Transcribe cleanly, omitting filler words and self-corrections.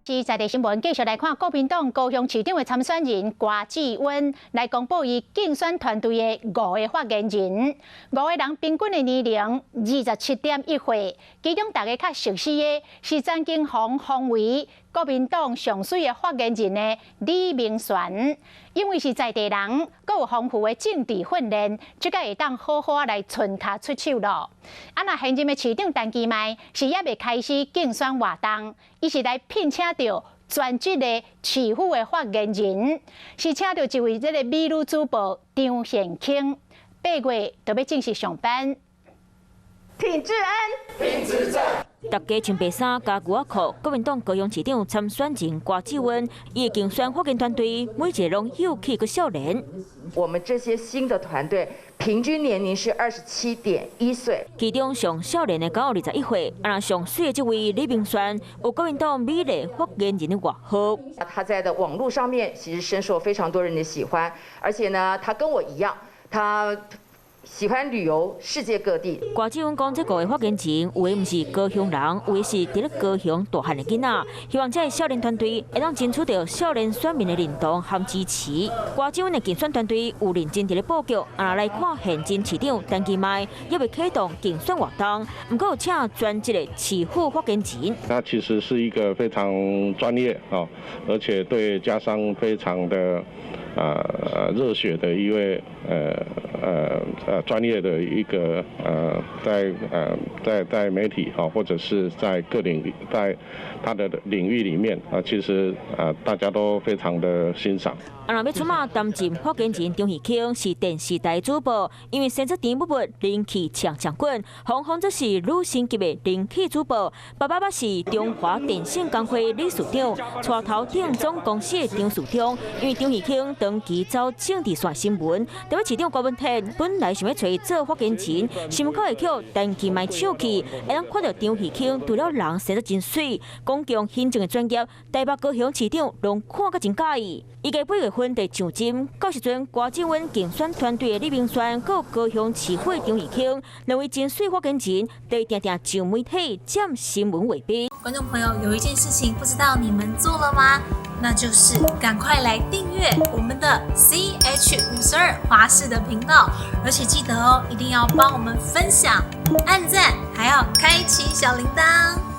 是在地新聞，繼續來看國民黨高雄市長的參選人郭志溫來公布伊競選團隊的五个發言人，五個人平均的年齡27.1歲，其中大家較熟悉的是曾經予封為國民黨上媠的發言人的李明璇，因為是在地人，閣有豐富的政治訓練，這個會當好好來伸跤出手囉。啊，若現任的市長陳其邁是猶未開始競選活動，伊是來聘請著專職的市府的發言人，是請著一位這个美女主播張賢卿，8月就欲正式上班。挺治安，挺執政。大家穿白衫佮牛仔褲，國民黨高雄市長參選人郭志溫，伊的競選發言團隊每一个攏幼氣閣少年。我們這些新的團隊平均年齡是27.1歲。其中上少年的閣有21歲，啊若上媠的這位李明璇，有國民黨美麗發言人的外號。他在的網路上面其實深受非常多人的喜歡，而且呢，他跟我一樣，他喜歡旅遊世界各地。郭志溫講，這五个發言人有的毋是高雄人，有的是佇咧高雄大漢的囡仔，希望這个少年團隊會當爭取著少年選民的認同和支持。郭志溫的競選團隊有認真佇咧布局，啊來看現任市長陳其邁猶未啟動競選活動，毋過有請專職的市府發言人。他其實是一個非常專業啊，而且對家鄉非常的熱血的一位專業的一個在媒體哈，或者是在各領域，在他的領域裡面啊，其實啊大家都非常的欣賞。啊，若欲出馬擔任發言人張喜卿是電視台主播，因為生做甜蜜蜜，人氣強強滾，紅紅則是女星級的人氣主播，爸爸爸是中華電信工會理事長，帶頭頂總公司的張處長，因為張喜卿長期走政治線新聞，台北市長郭文鐵本來想欲揣伊做發言人，新聞口會予陳其邁搶去，會當看著張喜卿除了人生得真媠，公共行政的專業，台北高雄市長攏看甲真佮意。預計8月份就上陣，到時陣郭志溫競選團隊的李明璇，閣有高雄市會張喜卿，兩位真媠發言人，佇定定上媒體佔新聞畫面。觀眾朋友，有一件事情不知道你們做了嗎？那就是趕快來訂閱我們的 CH52華視的頻道，而且記得哦，一定要幫我們分享、按讚，還要開啟小鈴鐺。